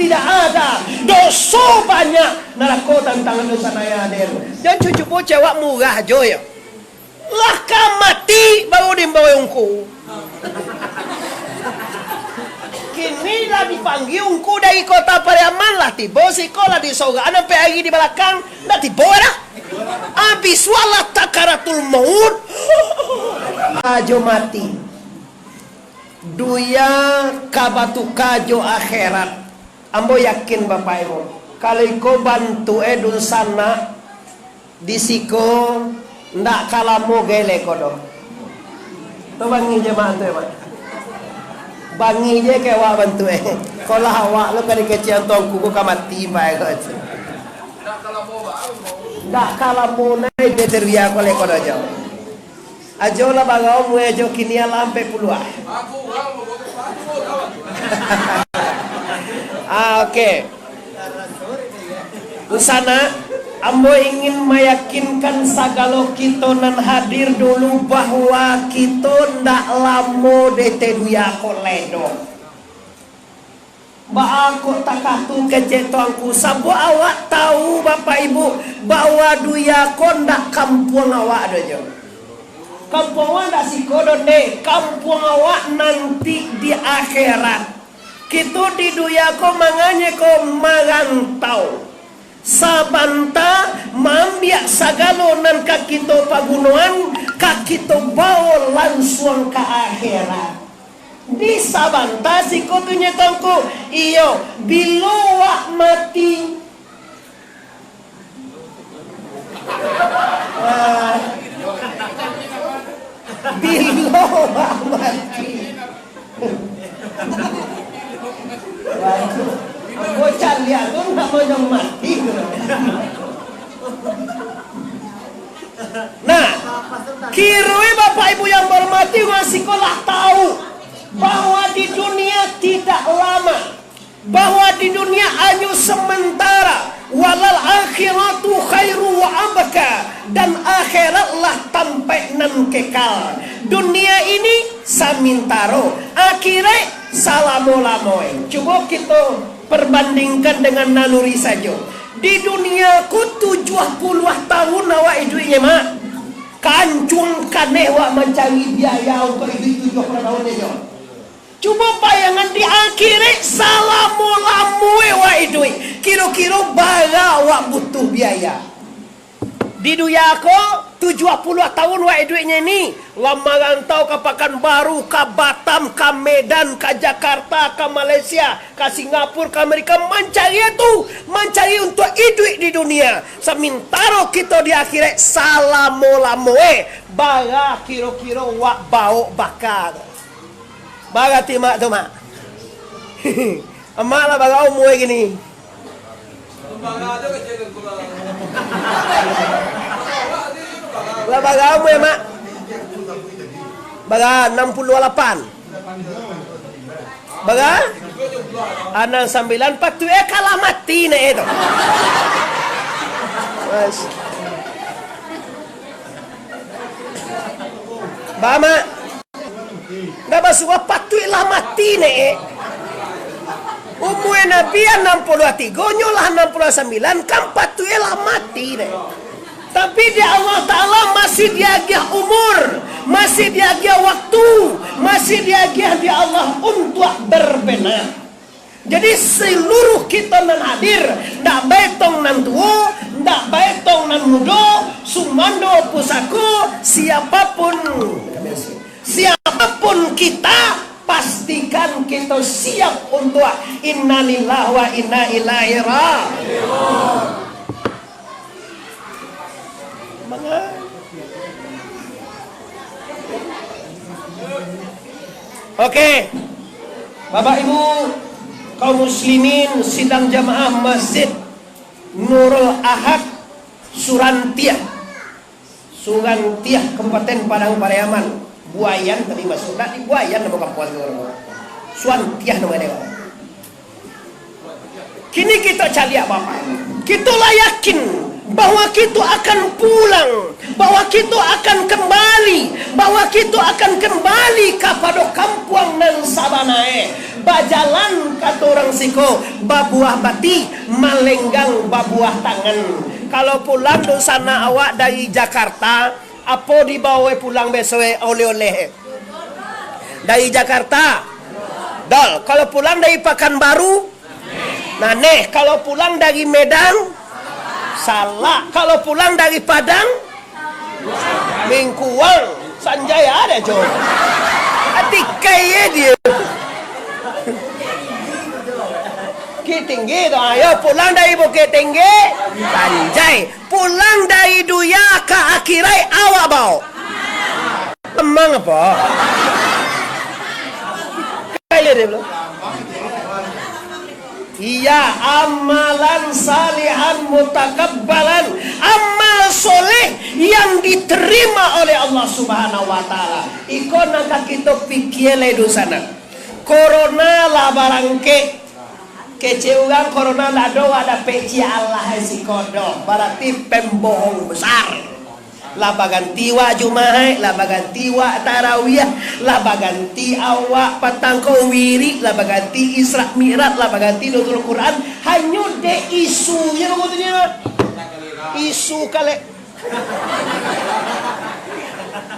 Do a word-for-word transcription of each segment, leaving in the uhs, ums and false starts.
Tidak ada. Doso banyak. Narako tantang dunsanak nan hadir. Jan cubo cewak murah jo yo. Lah ka mati baru diimbau ungku. Kini lah dipanggia ungku dari Kota Pariaman, lah tibo siko, lah disorakan sampai ari di balakang, lah tibo dah. Abih sualah sakaratul maut. Ajo mati. Dunia ka batuka jo akhirat. Ambo yakin, Bapak Ibu, kalau iko bantuak e dunsanak di siko, ndak ka lamo gai lai ko doh. Tu bangih je mak tu, mak. Bangih je ka awak bantuak e. Ko lah awak lo ka dikecekan tuangku ko ka mati bae ko. Ndak ka lamo nai je teruya ko lai ko doh jo. Ajo lah barau mue jo kini alah ampek puluah. Ah, oke. Dunsanak, ambo ingin mayakinkan sagalo kito nan hadir dulu bahwa kito ndak lamo di ateh dunia ko lai doh. Baa kok takatu kecek tuangku, sabab awak tahu, Bapak Ibu, bahwa dunia ko ndak kampuang awak doh jo. Kampuang awak ndak siko doh, ndeh. Kampuang awak nanti di akhirat. Kito di dunia ko manganye ko marantau. Sabanta maambiak sagalo nan ka kito pagunoan, ka kito bawo lansuang ka akhirat. Di sabanta siko tu nyo tuangku, iyo, bilo wak mati. Ah, bilo wak mati. Waduh, bocah liak tu nak manyang mati tu. Nah, kironyo Bapak Ibu yang berhormati, urang siko lah tahu bahwa di dunia tidak lama, bahwa di dunia hanyo sementara, walal akhiratu khairu wa abqa, dan akhiratlah tampek nan kekal. Dunia ini samintaro, akhirat salamo-lamoe. Cubo kito perbandingkan dengan naluri sajo. Di dunia ko tujuah puluah tahun awak iduiknyo, mak. Kancuang kaneh awak mancari biaya untuak iduik tujuah puluah tahun nyo. Cubo bayangan di akhirat salamo-lamoe awak iduik. Kiro-kiro bara awak butuh biaya. Di dunia ko, tujuah puluah tahun wak iduiknyo ini, lah marantau ka Pakanbaru, ka Batam, ka Medan, ka Jakarta, ka Malaysia, ka Singapura, ka Amerika, mancari itu, mancari untuak iduik di dunia. Samintaro kito di akhirat salamo-lamoe, bara kiro-kiro wak baok baka. Bara ti mak tu, mak. Amak lah bara umua kini. Lah bara umua, mak? Bara anam puluah lapan. Bara? Anam sambilan, patuik e kalah mati nek e tu. Mas. Ba, mak? Ndak basuo, patuik lah mati nek e. Umua Nabi anam puluah tigo, nyo lah anam puluah sambilan, kan patuik lah mati nek e. Tapi di Allah Ta'ala masih diagiah umur, masih diagiah waktu, masih diagiah di Allah untuak berbena. Jadi, seluruh kito nan hadir, ndak baetong nan tuo, ndak baetong nan mudo, sumando pusako, siapapun, siapapun kita, pastikan kito siap untuak innalillahi wa inna ilaihi raji'un. Oke. Bapak Ibu, kaum muslimin, sidang jamaah Masjid Nurul Ahad, Surantiah. Surantiah, Kabupaten Padang Pariaman. Buayan tadi masuak. Ndak di Buayan namo kampuang tu. Surantiah namo dia. Kini kito caliak, Bapak. Kito lah yakin bahwa kito akan pulang, bahwa kito akan kembali, bahwa kito akan kembali kapado kampuang nan sabana e. Bajalan, kato urang siko, babuah batih, malenggang babuah tangan. Kalau pulang dunsanak awak dari Jakarta, apo dibawo pulang beso, eh, oleh-oleh? Dari Jakarta? Dol. Kalau pulang dari Pakanbaru? Naneh. Kalau pulang dari Medan? Salak. Kalau pulang dari Padang? Mingkuang. Sanjaya ado jo. Ati kaya dia. Bukittinggi tu. Ayo, pulang dari Bukittinggi, Sanjai. Pulang dari dunia ka akhirat, awak bawo. Lemang apo? Kali dia belum. Iya, amalan salihan mutakabbalan, amal soleh yang diterima oleh Allah Subhanahu wa Ta'ala. Iko nan ka kito pikia lai dunsanak. Corona lah barangkek. Kecek urang corona ndak ado, wak dapek ciek alah siko doh. Bararti pembohong besar. Lah baganti wak Jumaik, lah baganti wak tarawih, lah baganti awak patang ko wirik, lah baganti Isra Mi'raj, lah baganti Nuzul Quran, hanyo dek isu je bagotonyo. Isu kalek.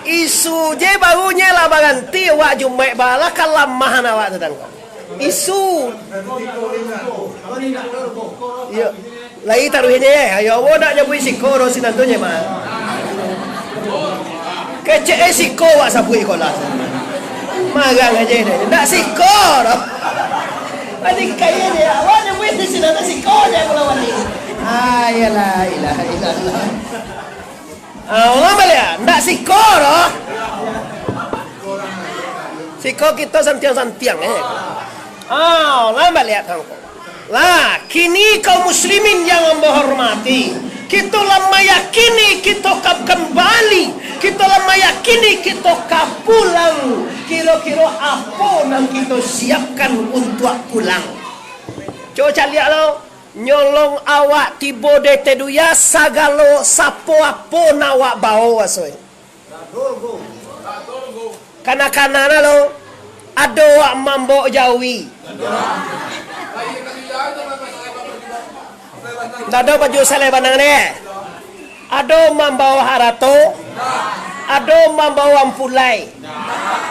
Isu je barunyo lah baganti wak Jumaik, balah kalamahan awak tu tangko. Isu. Iyo. Lai taruih je, eh. Ayo, awak nak nyabuik siko, ro sinan tu je, mah. Kecek, eh, siko, wak sabuik ko lah. Marang aja deh. Ndak siko, ro. Tadi kaya je, awak nyabuik di sinan tu siko je, kalau wani. Ah, iyalah, ilah, ilah. Ah, ulang baliak, ndak siko doh. Siko kito santiang-santiang, eh. Ah, ulang baliak tangko. Lah, kini kaum muslimin yang ambo hormati, kito lah mayakini kito ka kambali, kito lah mayakini kito ka pulang. Kiro-kiro apo nan kito siapkan untuak pulang? Cubo caliak lo. Nyolong awak tibo di ateh dunia, sagalo sapo apo nan awak bawo, aso e. Kana-kana na lo, ado awak mambawok jawi. Ndak ado baju salai banang deh. Ado mambawo harato, ado mambawo ampulai.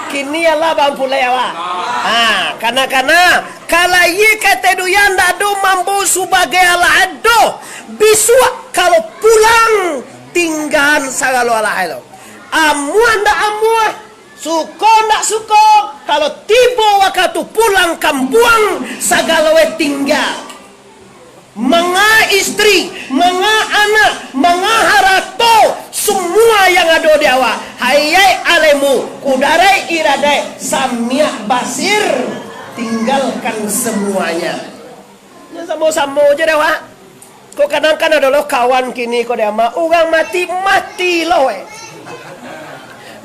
Kini alah baampulai awak. Ha, kana-kana, ka layie ka ateh dunia ndak ado mambawo sabagai alah doh. Bisuak kalau pulang, tinggaan sagalo alah lo. Amuah ndak amuah, suko ndak suko, kalau tibo wakatu pulang kampuang, sagalo e tingga. Manga istri, manga anak, manga harato, semua yang ado di awak. Hayai alemu, kudarai iradai, samiak basir, tinggalkan semuanya. Samo-samo je dah, Wak. Ko kadang kan ado lo kawan kini ko dia mah, urang mati, mati lo, eh.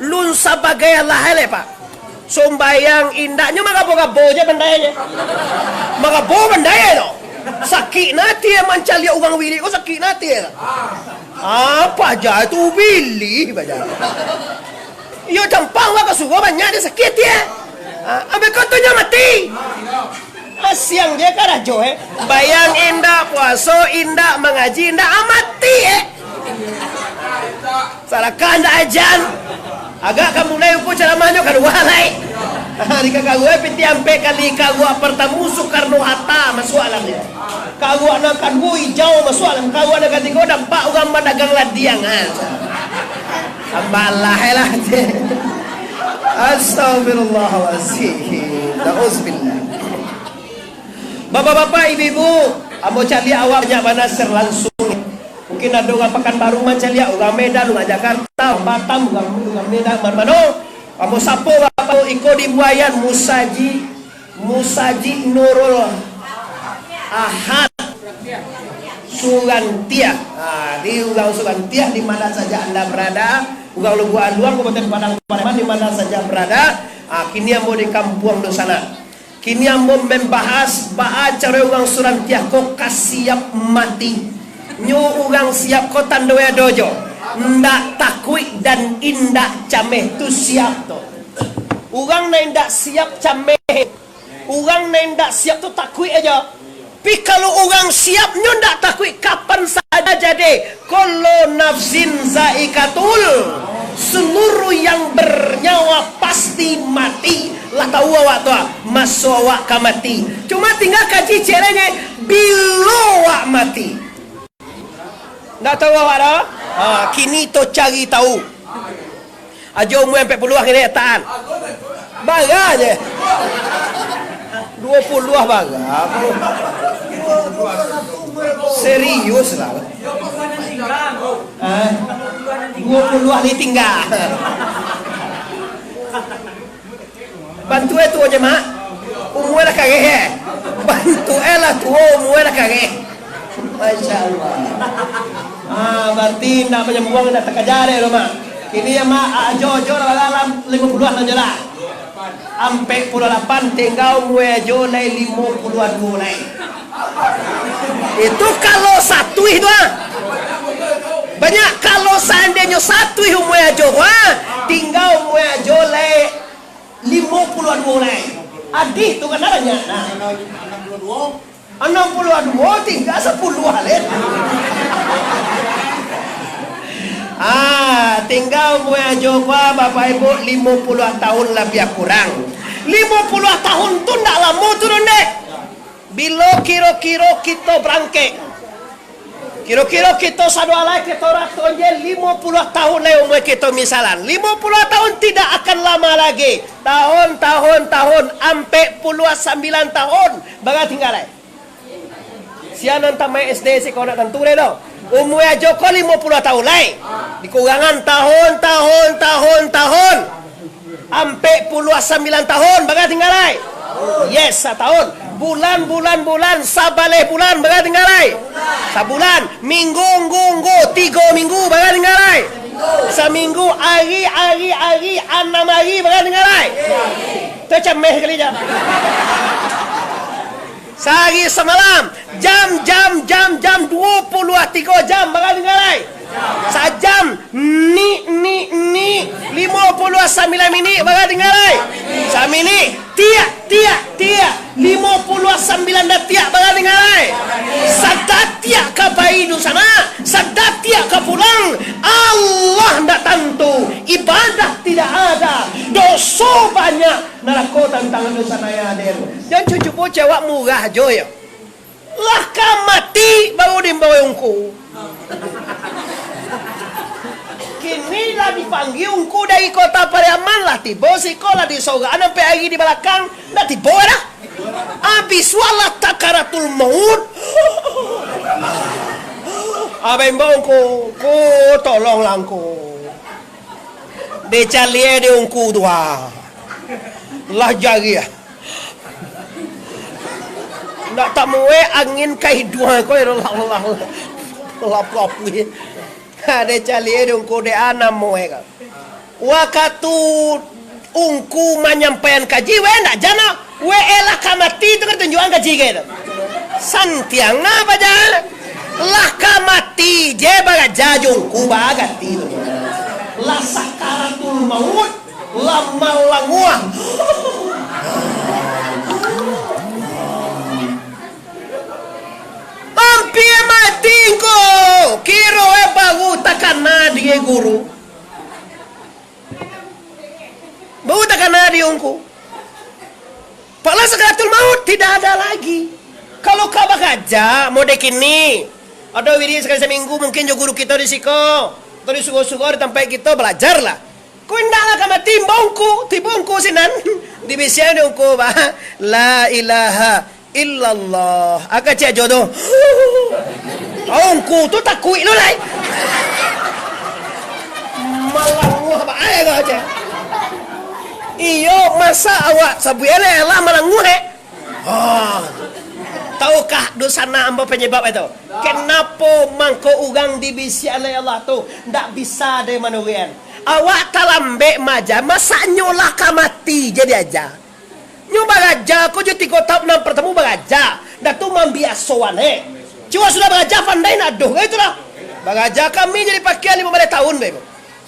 Lun sabagai alah, eh, Pak. Sumbayang indak, nyo magabo-gabo je bandai je. Magabo bandai je tu. Sakik nati mancaliak urang wirik ko, sakik nati. Apa aja tu bilih baja. Iyo campang lah ka surau banyak dia sakik ya. Ah, ambil kau tu nyo mati. Asiang je karajo, eh. Bayang indak puaso, indak mangaji, indak amati, eh. Salakah ndak ajan. Agak ka mulai uku caramahnyo kalua lai. Ha, di kakaruah pitih ampek kali karuah partamu Soekarno Hatta masuak alam dia. Karuah nan kaduo ijau masuak alam. Karuah nan katigo dampak urang badagang ladiang. Ha. Ambalah lah. Astagfirullahalazim. Nauzubillah. Bapak-bapak, ibu-ibu, ambo caliak awak banyak bana share langsung. Mungkin ado urang Pakanbaru mancaliak, urang Medan, urang Jakarta, urang Batam, urang, urang Medan, mano-mano. Ambo sapo bapak iko di Buayan, Musaji, Musaji Nurul Ahad Surantiah. Ha, di urang Surantiah, di mana saja anda berada, urang Lubuak Aluang, Kabupaten Padang Pariaman, di mana saja berada. Ha, kini ambo di kampuang dunsanak. Kini ambo mambahas baa caro urang Surantiah ko ka siap mati. Nyo urang siap ko tando e ado jo. Ndak takuik dan indak cameh tu siap tu. Urang nan indak siap cameh. Urang nan indak siap tu takuik aja. Tapi kalau urang siap, nyo ndak takuik, kapan saja jadi. Kullu nafsin zaikatul, seluruh yang bernyawa pasti mati. Lah tahu awak tu, ah, maso awak ka mati. Cuma tinggal kaji cerenye, bilo awak mati. Ndak tahu awak dah? Ha, kini to cari tahu. Ajo umua ampek puluah kini, tahan. Bara je. Duo puluah bara. Serius lah. Ha? Duo puluah ni tinggal. Bantuak e tuo je, Mak. Umua lah kareh, eh. Bantuak e lah tuo, umua lah kareh. Masya Allah. Ah, berarti indak manyambuang, indak takaja dek tu, Mak. Kini ya, Mak, ah, jo, jo lah, lah, lah, limo puluah lah je lah. Ampek puluah lapan, tingga umua jo lai limo puluah duo lai. Itu kalau satuih tu, ah. Banyak, kalau saandainyo satuih umua jo, ah, tingga umua jo lai limo puluah duo lai. Adih tu kan banyak, nah. Anam puluah duo, tingga sapuluah lai. Ah, tingga umua jo ko, Bapak Ibu, limo puluah tahun labiah kurang. Limo puluah tahun tu ndak lamo tu, Ndeh. Bilo kiro-kiro kito barangkek? Kiro-kiro kito sadoalae, kito raton je, limo puluah tahun lai umua kito, misalan. Limo puluah tahun tidak akan lama lagi. Tahun, tahun, tahun, ampek puluah sambilan tahun, bara tingga lai? Sia nan tamaik S D siko ndak tantu deh tu. Umua jo ko limo puluah tahun lai. Dikurangan tahun, tahun, tahun, tahun. Ampek puluah sambilan tahun, bara tingga lai? Yes, satahun. Bulan, bulan, bulan, sabaleh bulan, bara tingga lai? Sabulan. Minggu, nggu, nggu, tigo minggu, bara tingga lai? Saminggu, ari, ari, ari, anam ari, bara tingga lai? Tu cameh sakali je. Sahari samalam, jam, jam, jam, jam, duo puluah tigo jam, bara tingga lai? Sajam, ni, ni, ni, limo puluah sambilan minik, bara tingga lai? Saminik, tiak, tiak, tiak, limo puluah sambilan datiak, bara tingga lai? Sadatiak ka pai dunsanak, sadatiak ka pulang, Allah ndak tantu, ibadah tidak ada, doso banyak, narako tantangan dunsanak nan hadir. Jan cubo cewak murah jo yo. Lah ka mati, baru diimbau ungku. Kini lah dipanggia ungku dari Kota Pariaman, lah tibo siko, lah disorakan ampek ari di balakang, ndak tibo dah. Abih sualah sakaratul maut. Abah imbau ungku, "Ku, tolonglah ungku. Dicaliak dek ungku tu, ah. Lah jariah. Ndak tamuek angin ka iduang ko, ya Allah, Allah, Allah. Lapua-lapui. Ha, dicaliak dek ungku dek anam muek ka." Wakatu ungku manyampaian kaji, weh ndak jano. Weh, eh, lah ka mati tu kan tunjuakan kaji ke tu. Santiang apa ja? Lah ka mati je baraja jo ungku bagati tu. Lah sakaratul maut, lah malanguah. Ampia mati ko, kiro eh baru takana dek guru. Baru takana dek ungku. Pala sakaratul maut, tidak ada lagi. Kalau ka baraja, model kini, ado wirid sakali saminggu, mungkin jo guru kito di siko, atau di surau-surau di tampek kito, balajar lah. Ko indaklah ka mati, imbau ungku, tibo ungku sinan. Dibisiakan dek ungku, bah, "La ilaha illallah." Aka ciek jo tu. Ungku tu takuik lo lai. Malanguah bae ko ciek. Iyo, masa awak sabuik eleh lah malanguah, eh? Ha. Tahukah dunsanak ambo panyabab itu? Kenapo mangko urang dibisiak-an dek Allah tu ndak bisa dek manuruikan? Awak talambek maaja, masaknyo lah ka mati jadi aja. Nyo baraja ko jo tigo tahun nan partamo baraja, dah tu mambiasoan, eh. Cuma sudah baraja pandai nak doh, eh, itulah. Baraja kami jadi pakia limo baleh tahun, be.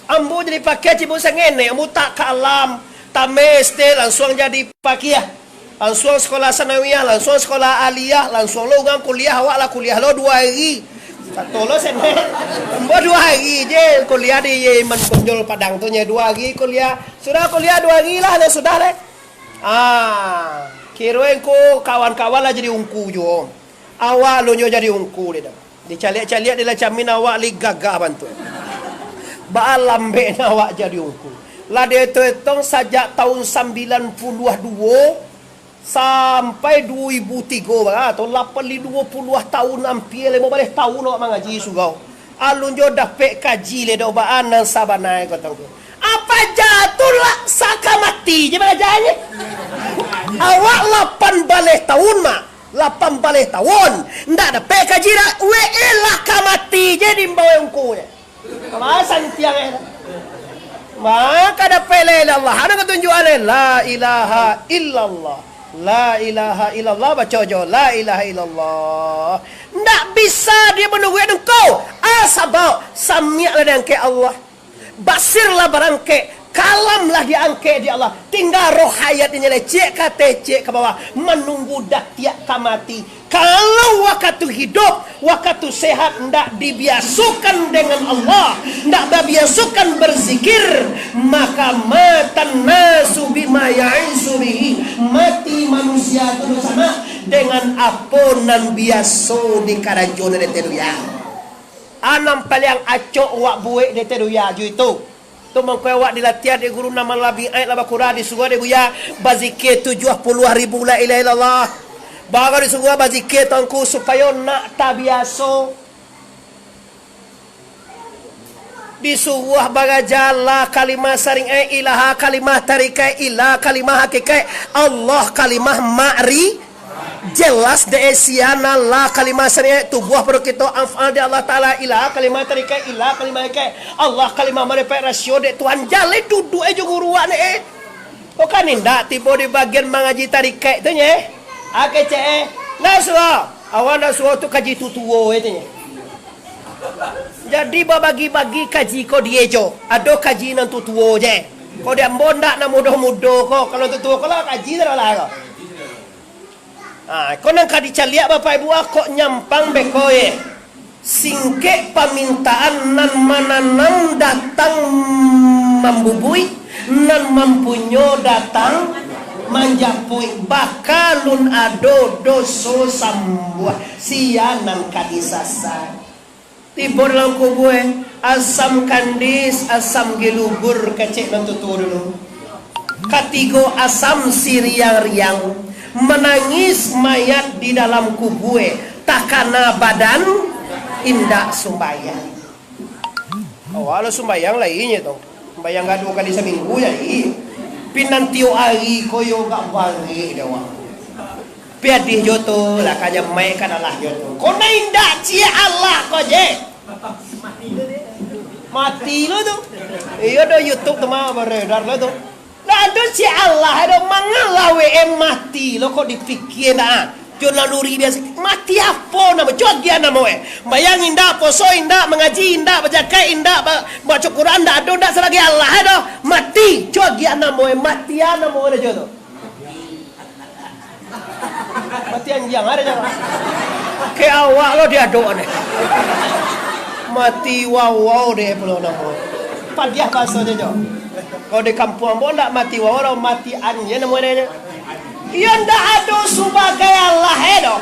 Ambo jadi pakia cibuk sangenek, ambo tak kalam, tameh S D langsuang jadi pakia. Lansuang sekolah sanawiyah, lansuang sekolah aliyah, lansuang lo urang kuliah, awak lah kuliah lo duo hari. Kato lo sene, ambo duo hari je kuliah di Iman Bonjol Padang tu, nyo duo hari kuliah. Sudah kuliah duo hari lah, nyo sudah deh. Ah, kiro engko kawan-kawan lah jadi ungku juo. Awak alun juo jadi ungku deh dah. Dicaliak-caliak di lacamin awak lai gagah bantuak. Baa lambeknyo awak jadi ungku. Lah dietong-etong sajak tahun sambilan puluah duo sampai duo ribu tigo bara, atau lapan li duo puluah tahun, ampia limo baleh tahun awak mangaji surau. Alun juo dapek kaji lai doh baa nan sabana ko tangku. Apa ja tu lah saka mati je balajanyo. Awak lapan baleh tahun mah. Lapan baleh tahun, ndak dapek kaji dak? Wee lah ka mati je diimbau ungkunyo. Kabasan tiang eh. Maka dapek la ilaha illallah. Ado katunjuakan la ilaha illallah. La ilaha illallah, baco jo la ilaha illallah. Ndak bisa dia manuruik engkau. Ah, sabab samiak lah diangkek Allah. Basir lah barangkek, kalam lah diangkek di Allah. Tingga roh hayat inyo lecek ka ateh, cek ka bawah, manunggu datiak ka mati. Kalau wakatu hidup, wakatu sehat, ndak dibiasokan dengan Allah, ndak babiasokan berzikir, maka matan nasu bima ya'ishu bihi, mati manusia tu sama dengan apo nan biaso dikarajoan dek manusia. A nan paliang acok wak buek di ateh dunia jo itu. Tu mangko awak dilatiah dek guru nan malabiah, lah bakura disuruah dek buya bazikia tujuah puluah ribu la ilaha illallah. Baru disuruah bazikia tangku supayo nak tabiaso. Disuruah baraja la kalimah saringek, ilaha kalimah tarikek, ila kalimah hakikek, Allah kalimah ma'ri-, Jelas dek sia nan la kalimah saringek tubuah pado kito, af'al dek Allah Ta'ala, ila kalimah tarikek, ila kalimah ikek, Allah kalimah marifat rasio dek Tuhan. Jaleh duduak e jo guru wak ne eh. Bukan indak tibo di bagian mangaji tarikek tu nye. Akecek eh. Ndak suah. Awak ndak suah tu kaji tutuo eh tu nye. Jadi babagi-bagi kaji ko die jo. Ado kaji nan tutuo je. Ko di ambo ndak nan mudo-mudo ko. Kalau tutuo ko lah kaji tu lah ko. Ha, ko nan ka dicaliak Bapak Ibu ah, kok nyampang beko ye. Singkek pamintaan nan mananam datang mambubuik, nan mampunyo datang manjapuik. Bakalun ado doso sambuah, sia nan ka disasa. Tibo dalam kubua, asam kandis, asam gilubur, kecek nan tutuo dulu. Katigo asam siriang-riang, manangis mayat di dalam kubua, takana badan indak sumbayang. Awak lah sumbayang lai nyo tu. Sumbayang ka duo kali saminggu jadi. Pinantiok ari ko yo gak barek dek awak. Piadih jo tu, lah ka jamaik ka dalah jo tu. Ko nan indak ciek Allah ko je. Mati lo tu. Iyo do YouTube tu mah beredar lo tu. Lah tu ciek Allah do mangalah W M mati lo ko dipikia ndak ah. Jo naluri biasa. Mati apo namo? Cubo agiah namo eh. Bayang indak, poso indak, mangaji indak, bajakai indak, ba-, baco Quran ndak ado ndak sabagai Allah eh do. Mati. Cubo agiah namo eh. Mati ah namo eh jo tu. Mati anjiang, ado nyo. Kek awak lo diadok ane. Mati wawau deh pulo namo. Padiah bahaso nyo. Kalau di kampuang ambo ndak mati wawau, mati anjiang namo nyo. Iyo ndak ado subagai Allah e doh.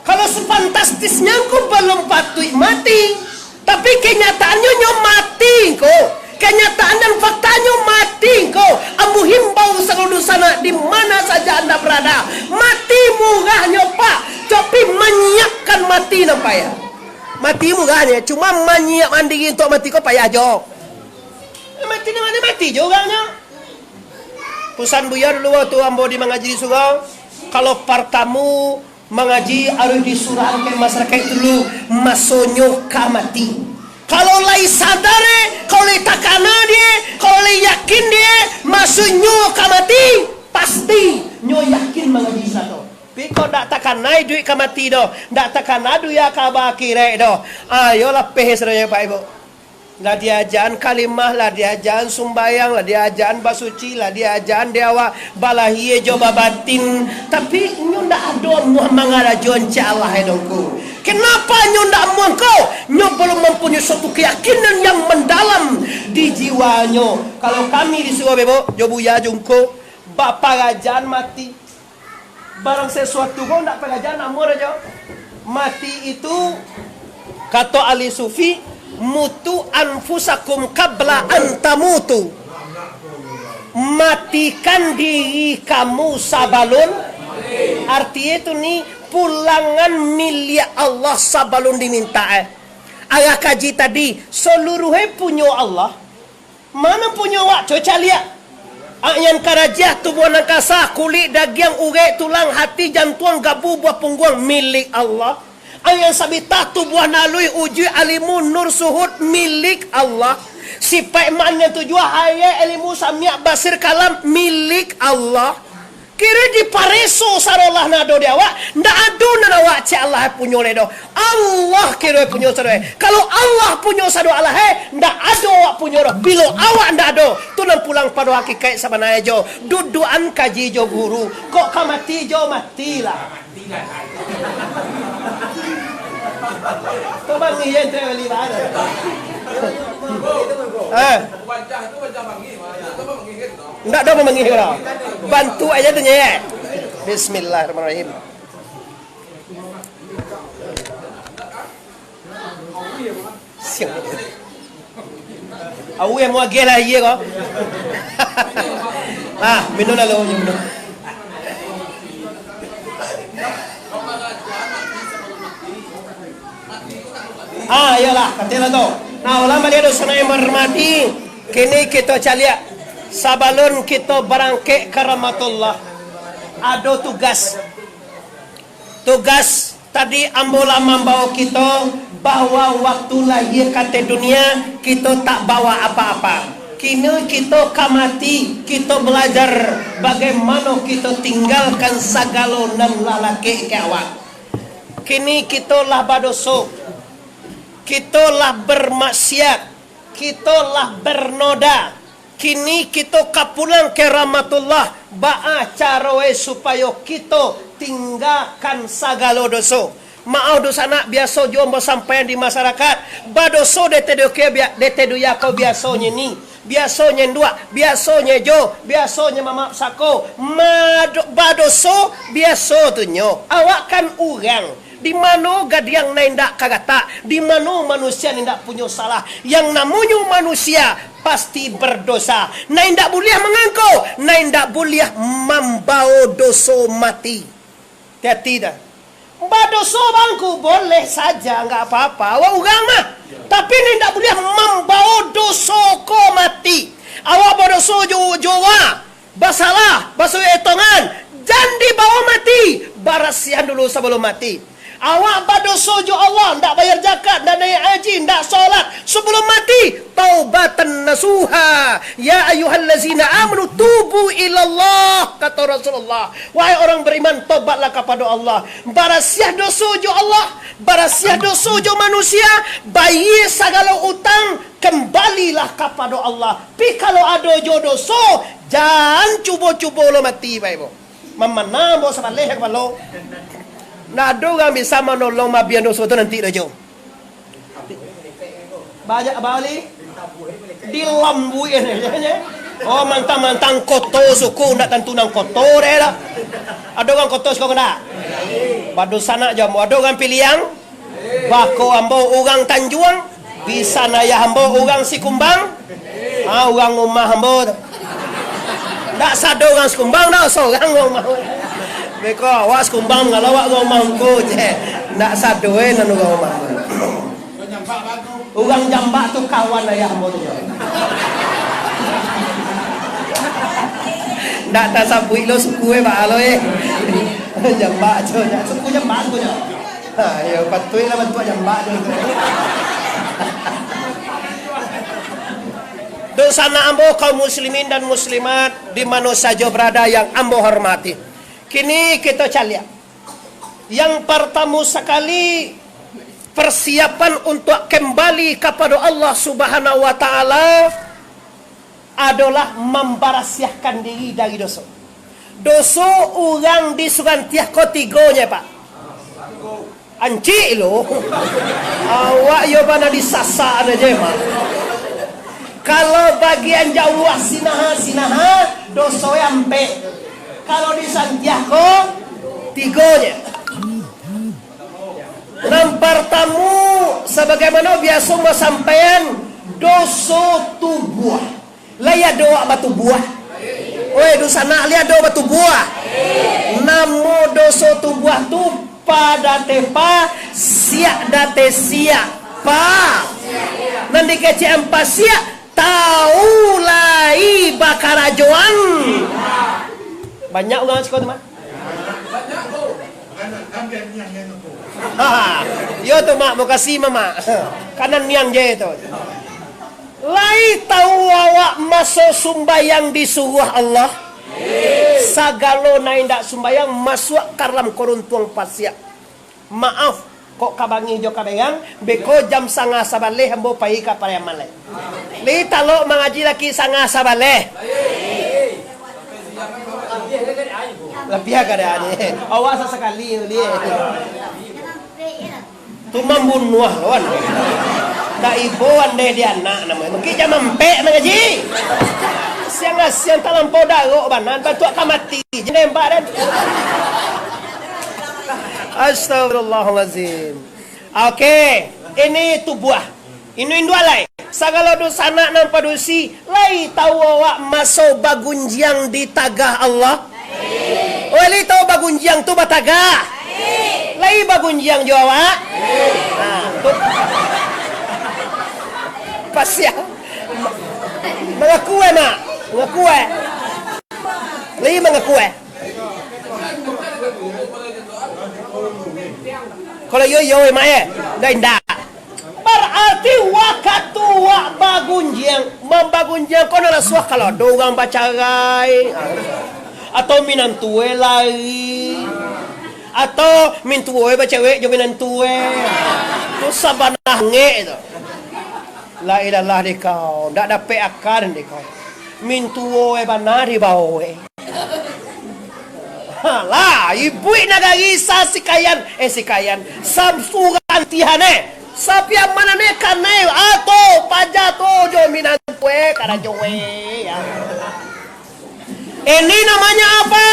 Kalau sefantastisnya engkau belum patuik mati, tapi kenyataannyo nyo mati ko. Kenyataan dan faktanyo mati ko. Ambo himbau saluruh dunsanak di mana saja anda berada. Mati murahnyo, Pak. Tapi manyiapkan mati nan payah. Mati murahnyo, cuma manyiapkan diri untuk mati ko payah jo. Mati ni mati, mati jo urangnyo. Pusan buya dulu waktu ambo di mangaji di surau, kalau partamu mangaji harus disurahkan masarakaik dulu masonyo ka mati. Kalau lai sadar, eh, kalau lai takana die, kalau lai yakin die, masonyo ka mati, pasti nyo yakin mangaji sato. Tapi kok ndak takana iduik ka mati doh, ndak takana dunia ka ba akhirat doh, ayo lapeh sadonyo Pak Ibu. Lah diajaan kalimah, lah diajaan sumbayang, lah diajaan basuci, lah diajaan di awak balahia jo babatin. Tapi inyo ndak ado amuah mangarajoan cek Allah e dongko. Kenapa nyo ndak amuah ko? Nyo balum mampunyoi suatu kayakinan yang mandalam di jiwanyo. Kalau kami disuruah bebo, jo buya jungko, baparajaan mati. Barang sesuatu ko ndak parajaan amuah rajo. Mati itu, kato ahli sufi, "Mutu anfusakum qabla an tamutu." Matikan diri kamu sabalun, arti itu ni, pulangan milik Allah sabalun diminta, eh. Arah kaji tadi, saluruh e punyo Allah. Mano punyo awak, co caliak? Angan karajiah, tubuah nan kasa, kulik, dagiang, urek, tulang, hati, jantuang, gabu, buah pungguang, milik Allah. Angan sabitah, tubuah nan aluih, ujuik, alimu, nur, suhud, milik Allah. Sipaik, ma'an, nan tujuah, hayat, ilimu, samiak, basir, kalam, milik Allah. Kiro dipareso sarolah nan ado di awak, ndak ado nan awak cek Allah punyo lai doh. Allah kiro punyo sado e. Kalau Allah punyo sado Allah e, ndak ado awak punyo doh. Bilo awak ndak ado, tu nan pulang pado hakikaik sabananyo jo. Duduakan kaji jo guru. Kok ka mati jo, matilah. Tu bangih je, tu bali bahan. Eh. Ndak ado pamangih urang. Bantu aja tu nyek. Bismillahirrahmanirrahim. Siang. Awih mau agih lah iya ko. Ah, minum lalu, minum. Ah, iyolah, katilah tu. Nah, ulang baliak doso nan ambo hormati. Kini kito caliak, sabalun kito barangkek ka rahmatullah, ado tugas. Tugas tadi ambo lah mambao kito, bahwa waktu lahia ka ateh dunia, kito tak bawa apa-apa. Kini kito ka mati, kito balajar bagaimano kito tinggalkan sagalo nan lah lakek ka awak. Kini kito lah badoso, kito lah bermaksiat, kito lah bernoda. Kini kito ka pulang ka rahmatullah, baa caro e supayo kito tinggakan sagalo doso? Maoh dunsanak, biaso juo ambo sampaian di masarakat, badoso di ateh dunia ko bia-, di ateh dunia ko biasonyo ni, biasonyo induak, biasonyo jo, biasonyo mamak sako, mado-, badoso biaso tu nyo. Awak kan urang, di mano gadiang nan indak karatak, di mano manusia nan indak punyo salah. Yang namonyo manusia pasti berdosa. Nan indak buliah mangangko, nan indak buliah mambao doso mati. Hati-hati dah. Badoso bangku boleh saja, nggak apa-apa. Awak urang mah. Tapi nan indak buliah mambao doso ko mati. Awak badoso jo, jo urang, basalah, basuik etongan, jan dibawa mati. Barasiahan dulu sabalum mati. Awak badoso jo Allah, ndak bayar zakat, ndak naiak haji, ndak solat. Sabalum mati, taubatan nasuha. Ya ayyuhallazina amanu tubu ilallah, kata Rasulullah. Wahai orang beriman, tobatlah kapado Allah. Barasiah doso jo Allah, barasiah doso jo manusia, bayia sagalo utang, kambalilah kapado Allah. Pi kalau ado jo doso, jan cubo-cubo lo mati, Bapak Ibu. Mamanah ambo sabaleh kapalo. Ndak ado urang bisa manolong maabihan doso tu nanti doh, Jo. Banyak bali. Dilambuikan aja. Oh, mantang-mantang koto suku, ndak tantu nan koto deh lah. Ado urang koto suku ko ndak? Badunsanak jo ambo. Ado urang Piliang? Bako ambo urang Tanjuang, bisan ayah ambo urang Sikumbang, ha, urang umah ambo tu. Ndak sado urang Sikumbang doh, sorang urang umah. Beko awak Sikumbang, kalau awak urang umah ungku je. Ndak sado, eh, nan urang umah. Urang Jambak tu kawan ayah ambo tu. Ndak tasabuik lo suku, eh, baa lo, eh. Jambak tu, suku Jambak tu je. Ha, iyo, patuiklah bantuak Jambak tu. Dunsanak ambo, kaum muslimin dan muslimat, di mano sajo barada yang ambo hormati. Kini kito caliak. Yang partamo sakali, Persiapan untuak kembali kapado Allah Subhanahu wa Ta'ala adolah mambarasiahkan diri dari doso. Doso urang di Surantiah ko tigonyo, Pak. Ancik lo. Awak yo bana disasak aja, Pak. Kalau bagian jauah sinaha-sinaha, doso ampek. Kalau di Surantiah ko, tigonyo. Nan partamu, sabagaimano biaso masampaian, doso tubuah. Lai ado awak batubuah? Oi, dunsanak, lai ado batubuah? Namo doso tubuah tu, pa date pa, siak date siak, pa. Nan dikecekan pasiak, tau lai bakarajoan. Banyak urang siko tu, Mak. Ha, yo tu, Mak, makasih, Mamak. Kana niang je tu. Lai tau awak maso sumbayang disuruah Allah? Sagalo nan indak sumbayang masuak ka dalam karuntuang pasiak. Maaf, kok ka bangih jo ka berang, beko jam sangah sabaleh ambo pai ka Pariaman lai. Lai talok mangaji laki sangah sabaleh. Labiah ka dah ni. Awak sasakali tu ni. Tu mambunuah kawan. Dak ibo andeh di anak namonyo. Mungkin jam ampek mangaji. Siang-siang talampau darok bana, bantuak ka mati. Jangan nembak dan. Astagfirullahalazim. Oke, ini tubuah. Indu-indu alai, sagalo dunsanak nan padusi, lai tau awak maso bagunjiang di tagah Allah? Oi, lai tau bagunjiang tu batagah? Lai bagunjiang jo awak? Ha, tu. Pasiak. Mangaku eh, Mak? Mangaku eh? Lai mangaku eh? Kalau iyo, iyo, Mak eh. Ndak, indak. Bararti wakatu wak bagunjiang, mambagunjiang ko nan rasuah kalau ado urang bacarai, atau minantue lari, atau mintuo bacewek jo minantue. Tu sabana hangek tu. La ilaha dek kau, ndak dapek akan dek kau. Mintuo bana dibao. Halah, ibuik nagari sasikaian, eh, sikaian, sasurang tihan, eh. Sapiaman ne kanai, ato, paja to, jo minantue, karajo, eh, ya. Ini namanya apa?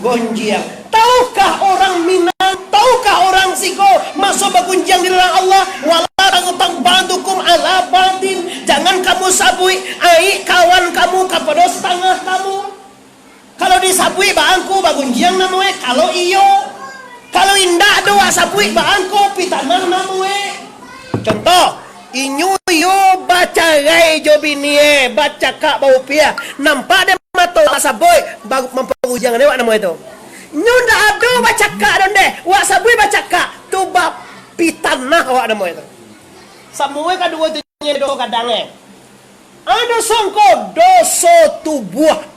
Gonjiang. Tahukah orang Minang, tahukah orang siko, maso bagunjiang di dalam Allah, wala tangutang bantukum ala batin, jangan kamu sabuik aik kawan kamu kapado satangah kamu. Kalau disabuik baangku bagunjiang namoe, kalau iyo. Kalau indak doh wak sabuik baangku pitanah namoe. Contoh, inyo iyo bacarai jo binie, bacakak baupiah. Nampak dek mato wak sabuik, ba-, mampagunjiang dek wak namoe tu. Nyo ndak ado bacakak doh ndeh, wak sabuik bacakak, tu bapitanah wak namoe tu. Samoe kaduo tu nyo doso gadang, eh. Ado sangko doso tubuah.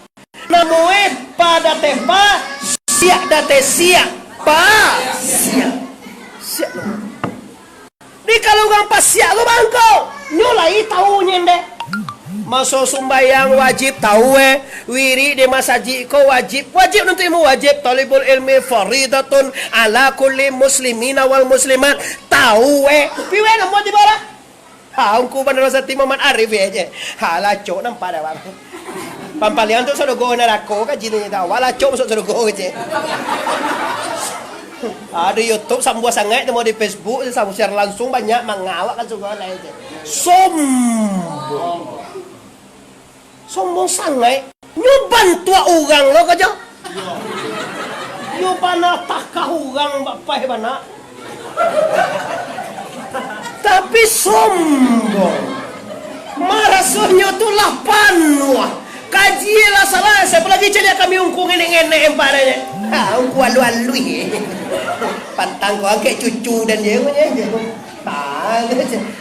Namoe pa date pa, siak date siak, pa siak. Siak no. Di kalau urang pasiak ko bangko, nyo lai tau nyo ndeh. Maso sumbayang wajib tau eh. Wirik di masajik ko wajib. Wajib nuntuak ilmu wajib. Thalibul ilmi faridatun ala kulli muslimina wal muslimat. Tau eh. Piwe namo tibo lah. Ha, Ungku Bandaro Sati Muhammad Arif, eh, je. Ha, lacok nampak dah, Bang. Pampaliang tu sarugo narako ka jin ni tau. Wah, lacok masuk sarugo je. Ada YouTube sambuah sangaik tu, mau di Facebook sambuah siaran langsung banyak mangawak ka sarugo lah je. Sombong. Sombong sangaik. Nyo bantuak urang lo kajo. Yo bana takah urang bapaih bana. Tapi sombong. Marasonyo tu lah panuah. Kaji lah salah, siapa lagi caliak kami ungku ngenek-ngenek empat aja. Ha, ungku alu-alui. Pantang ko angkek cucu dan dia punya. Ha.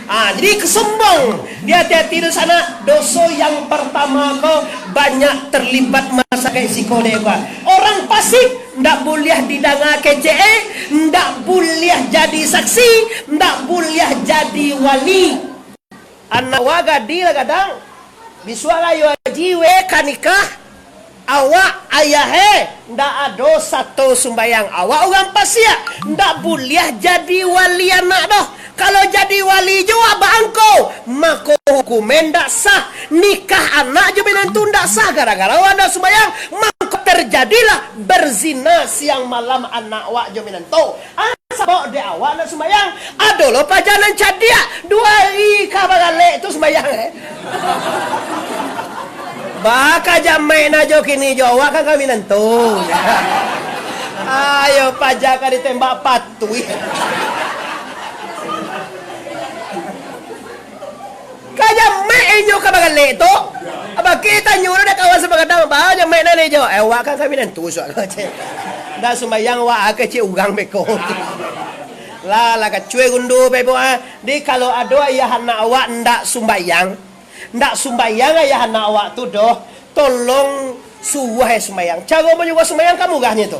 Ah, jadi kesombong. Di hati-hati tu sanak, doso yang pertama ko banyak terlibat masyarakat siko dek ko. Orang fasik ndak buliah didanga kecek, eh, ndak buliah jadi saksi, ndak buliah jadi wali. Anak wa gadih lah gadang. Bisuak rayo haji we ka nikah. Awak ayah eh, ndak ado sato sumbayang. Awak urang pasiak, ndak buliah jadi wali anak doh. Kalau jadi wali jo abah angko, mako hukumnyo ndak sah. Nikah anak jo minantu ndak sah gara-gara awak ndak sumbayang. Mako terjadilah berzina siang malam anak awak jo minantu. Ah, sabab dek awak nak sumbayang. Ado lo paja nan cadiak, duo ari ka baralek tu sumbayang, eh. Baka jamaik na jo kini jo awak kan kami nantu. Ayo paja ka ditembak patuih. Ka jamaik inyo ka baralek tu. Abah kitanyo dah kawan sabagadang, "Ba jamaik nan ijo?" "Eh, awak kan kami nantu suak." Ndak sumbayang awak, ah, kecek urang beko. Lah, lah kacue gundu beko, ah. Di kalau ado ayah anak awak ndak sumbayang, ndak sumbayang ayah anak awak tu doh, tolong suruah eh sumbayang. Caro manyuruah sumbayang kan murahnyo tu.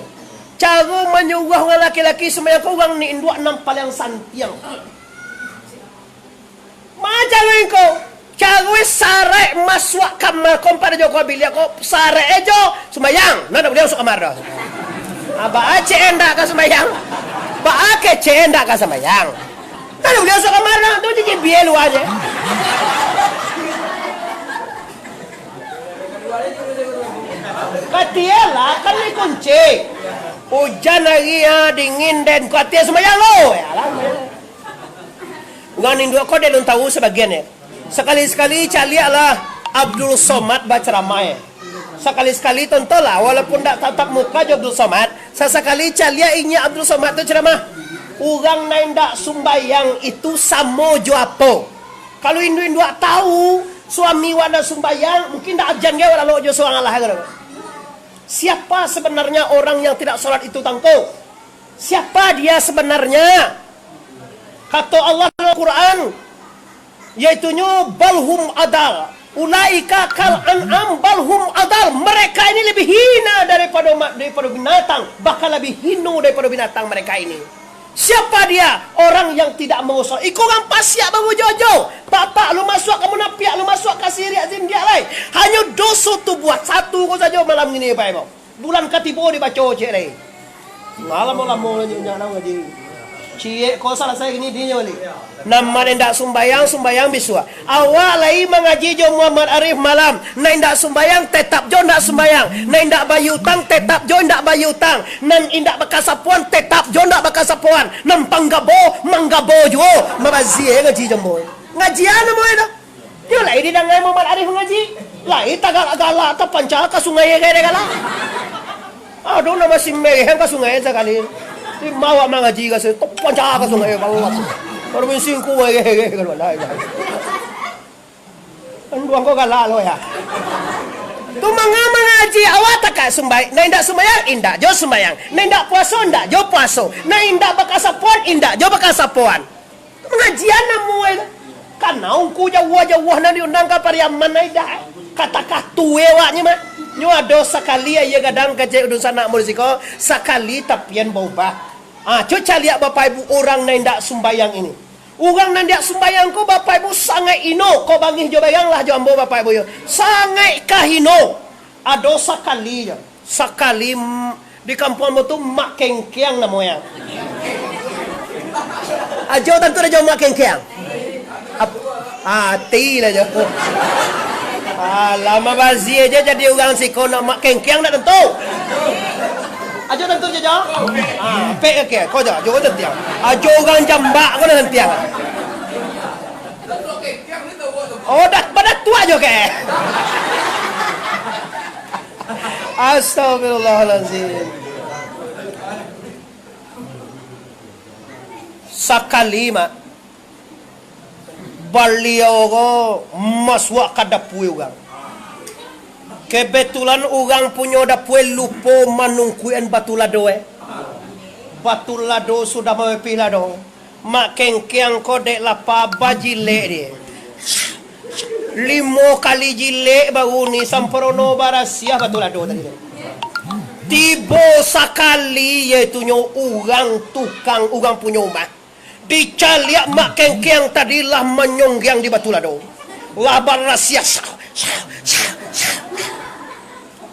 Caro manyuruah urang laki-laki sumbayang ko urang ni induak nan paliang santiang. Macam ko, caro sarek masuak kamar ko, ampek jo ko biliak ko, sarek e jo sumbayang, nan dak buliah masuak kamar doh. Baa kecek e ndak ka sumbayang? Baa kecek e ndak ka sumbayang? Nan dak buliah masuak kamar doh, tu cici bia lua je. Katialah, kan ni kunci. Ujan hari, ah, dingin den, katiah sumbayang lo. Ya lah. Urang induak ko dek lun tahu sabagian, eh. Sakali-sakali caliaklah Abdul Somad bacaramah, eh. Sakali-sakali tontonlah, walaupun dak tatap muka jo Abdul Somad, sasakali caliak inyo Abdul Somad tu caramah. Urang nan indak sumbayang itu samo jo apo? Kalau indu-induak tahu, suami wak nan sumbayang, mungkin dak ajan ge wak lalok jo surang alah, kan? Siapa sebenarnya orang yang tidak sholat itu, tangko? Siapa dia sebenarnya? Kato Allah dalam Quran, yaitunyo, "Balhum adal, ulaika kal an'am balhum adal." Mereka ini lebih hina daripada ma-, daripada binatang, bahkan lebih hino daripada binatang mereka ini. Siapa dia? Orang yang tidak mau sholat. Iko urang pasiak baru jojo. Bapak lu masuak ka munapiak, lu masuak ka siriak zindiak lai. Hanyo doso tu buat satu ko sajo malam ngini, Bapak Ibu. Bulan katibo dibaco ciek lai. Lamo-lamo nyo nyo ngaji. Ciek ko salasai ngini dinyo baliak. Nan indak sumbayang, sumbayang bisuak. Awak lai mangaji jo Muhammad Arif malam. Nan indak sumbayang, tetap jo indak sumbayang. Nan indak bayia utang, tetap jo indak bayia utang. Nan indak bakasapoan, tetap jo indak bakasapoan. Nan panggabo, manggabo juo. Mabazia ngaji jo ambo. Ngaji a namo e tu? Yo lai didangai Muhammad Arif ngaji. Lai tagalak-galak, tapanca ka sungai, galak. Aduh, nan masih mereh ka sungai sakali. Di ma awak mangaji ka sinan, tapanca ka sungai, balas. Baru bising ku, mereh, mereh, kalau lai. Anduang ko galak lo ya. Tu manga mangaji, awak takah sumbai-, nan indak sumbayang, indak jo sumbayang. Nan indak puaso, indak jo puaso. Nan indak bakasapoan, indak jo bakasapoan. Mangaji a namo e tu. Kana ungku jauah-jauah nan diundang ka Pariaman ai dah. Ka takah tuo awaknyo mah. Nyo ado sakali aia gadang kecek dunsanak mun siko, sakali tapian baubah. Ah, cubo caliak Bapak Ibu urang nan indak sumbayang ini. Urang nan indak sumbayang ko Bapak Ibu sangaik hino, ko bangih jo bayanglah jo ambo Bapak Ibu yo. Sangaik ka hino. Ado sakali jo. Sakali, mm, di kampuang ambo tu Mak Kengkeang namo e. Ajo tantu dah jo Mak Kengkeang. Ap-, ati lah jo. Alah, mabazia je jadi urang siko nak Mak Kengkeang nak tantu. Ajo tantu je, Jo. Ah, pek ke, ko Jo, Jo tantiang. Ajo urang Jambak ko nak tantiang. Oh, dah, badah tuak jo ke? Astagfirullahalazim. Sakali, Mak, baliau ko masuak ka dapua urang. Kebetulan urang punyo dapua lupo manungkuikan batu lado, eh. Batu lado sudah mapipih lado. Mak Kengkiang ko dek lapa bajilek dek. Limo kali jilek baru ni samparono barasiah Batu Lado tadi tu. Tibo sakali, yaitunyo urang tukang, urang punyo umah. Dicaliak Mak Kengkiang tadi lah manyonggiang di Batu Lado. Lah barasiah. Sa, sa, sa, sa.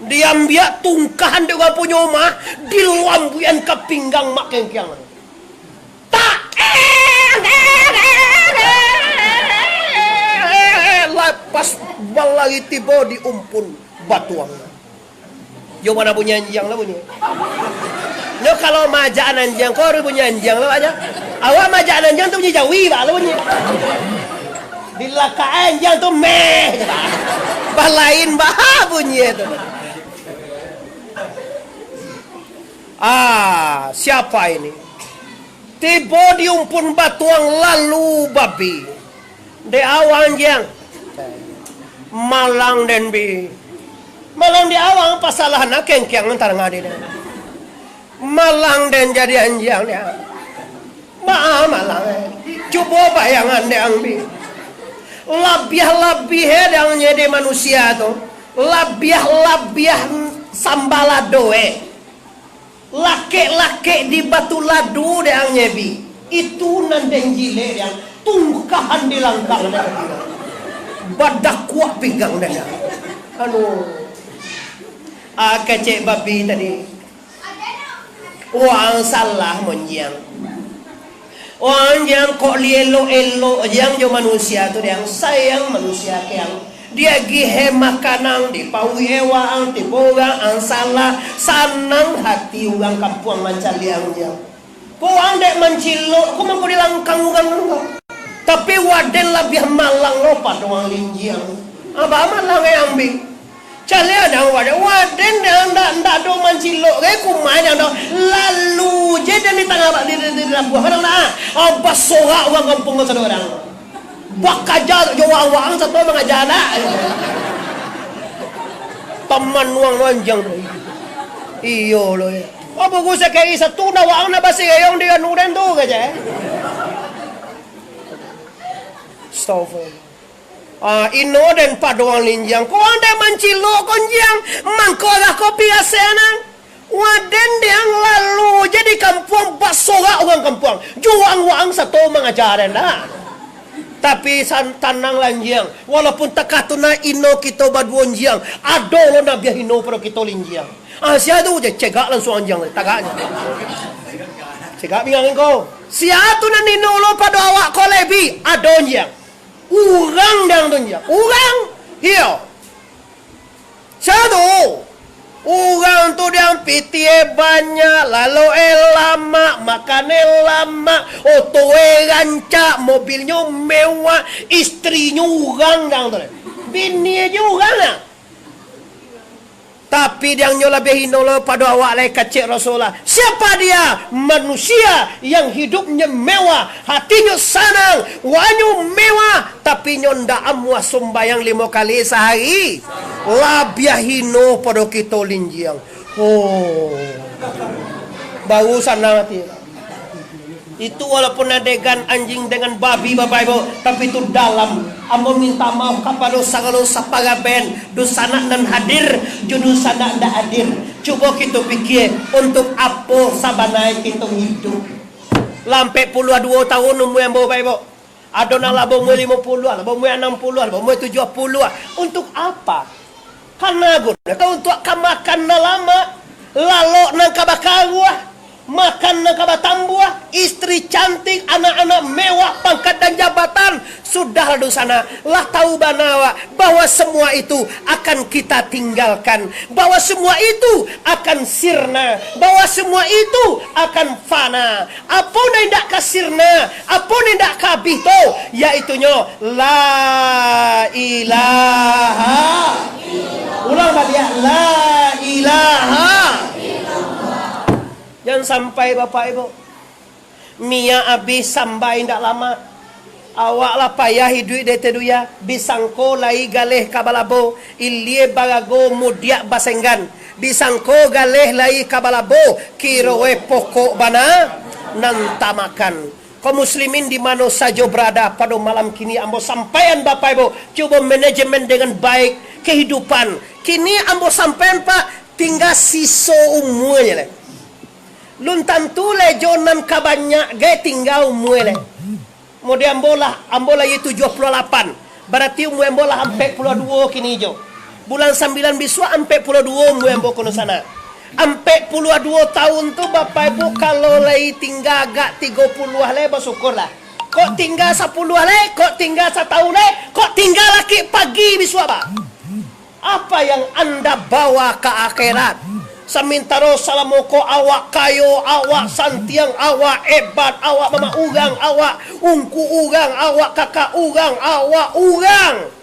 Diambiak tungkahan dek urang punyo umah, dilambuikan ka pinggang Mak Kengkiang. Tak! Lapas balari tibo di umpun batuang. Yo, mana bunyi anjiang lah bunyi. Yo, kalau maajak anjiang, ko harus bunyi anjiang lah aja. Awak maajak anjiang tu bunyi jawi, bak lah bunyi. Dilakak anjiang tu meh, balain bah bunyi tu. Ah, siapa ini? Tibo di umpun batuang lalu babi. Dek awang anjiang. Malang den bi. Malang dek awang, pasalah nak Kengkiang antara ngadi den. Malang den jadi anjiang dia. Maa malang, eh. Cubo bayangan dek ang bi. Labiah-labiah eh dek ang nyadi manusia tu. Labiah-labiah sambalado eh. Lakek-lakek di Batu Lado dek ang nyebi. Itu nan den jilek dek ang, tungkahan di langkang dek ang. Badakuak pinggang dek ang. Aduh. Ah, kecek babi tadi. Waang salah monjiang. Waang jiang kok li elok-elok jiang jo manusia tu, dek ang sayang manusia ka ang. Diagiah makanan, dipauik waang, tibo urang ang salah, sanang hati urang kampuang mancaliak ang jiang. Kok ang dek mancilok, kok mangko di langkang urang tu. Tapi waden labiah malang lo pado ang linjiang. Abah malang e ambik. Caliak dek ang waden, waden dek ang ndak, ndak ado mancilok, gai kumai dek ang tu. Lalu je den di tangah ba-, di, di, di labuah, kadang nak, ah, basorak urang kampuang ko sadonyo. Bakaja jo waang-waang sato mangaja nak. Taman waang lo anjiang tu. Iyo lo, eh. Apo ku sakali satu nak waang nak basirayong di anu den tu, kaja, eh. Astagfirullah. Ah, ino den pado ang linjiang. Ko ang den mancilok ko anjiang. Mangko lah ko piasai nan. Waden dek ang lalu je di kampuang, basorak urang kampuang. Jo waang-waang sato mangaja den dah. Tapi san-, tanang lah anjiang. Walaupun takah tu nan ino kito baduo anjiang, ado lo nan labiah hino pado kito linjiang. Ah, sia tu je, cegak langsuang anjiang, tagaknyo. Cegak pinggang ko. Sia tu nan hino lo pado awak ko lai bi, ado anjiang. Urang dek ang tu, nyo. Urang. Iyo. Sia tu? Urang tu dek ang pitih e banyak, lalok e lamak, makan e lamak, oto e rancak, mobilnyo mewah, istrinyo urang dek ang tu. Bini e je urang lah. Tapi dek ang nyo labiah hino lo pado awak lai, kecek Rasulullah. Siapa dia? Manusia yang hidupnya mewah, hatinyo sanang, waangnyo mewah, tapi nyo ndak amuah sumbayang limo kali sahari. Labiah hino pado kito linjiang. Oh. Baru sanang hati. Itu walaupun adegan anjing dengan babi, Bapak Ibu, tapi itu dalam. Ambo minta maaf kapado sagalo saparaben, dunsanak nan hadir, jo dunsanak ndak hadir. Cubo kito pikia, untuk apo sabananyo kito hiduik. Lah ampek puluah duo tahun umua ambo, Bapak Ibu. Ado nan lah baumua limo puluah, lah baumua anam puluah, lah baumua tujuah puluah. Untuk apa? Kana guno ka untuak ka makan nan lamak, lalok nan ka bakaruah, makan nan ka batambuah, istri cantik, anak-anak mewah, pangkat dan jabatan. Sudahlah dunsanak, lah tahu bana awak bahwa semua itu akan kita tinggalkan, bahwa semua itu akan sirna, bahwa semua itu akan fana. Apo nan indak ka sirna, apo nan indak ka abih tu, yaitunyo la ilaha. Ulang baliak, la ilaha. Jan sampai, Bapak Ibu. Minyak abih, samba indak lamak. Awak lah payah iduik di ateh dunia. Bisangko lai galeh ka balabo, ilia barago mudiak basenggan. Disangko galeh lai ka balabo, kiro e pokok bana nan tamakan. Kaum muslimin di mano sajo barada pado malam kini, ambo sampaian, Bapak Ibu, cubo manajemen dengan baik kehidupan. Kini ambo sampaian, Pak, tingga siso umua je lai. Lun tantu lai jo nan ka banyak gai tingga umua lai. Mode ambo lah, ambo lahia tujuah puluah lapan. Barati umua ambo lah ampek puluah duo kini jo. Bulan sambilan bisuak ampek puluah duo umua ambo kono sana. Ampek puluah duo taun tu, Bapak Ibu, kalau lai tingga agak tigo puluah lai, basyukurlah. Kok tingga sapuluah lai, kok tingga sataun lai, kok tingga lakik pagi bisuak, Pak. Apa yang anda bawa ka akhirat? Samintaro salamo ko awak kayo, awak santiang, awak ebat, awak mamak urang, awak ungku urang, awak kakak urang, awak urang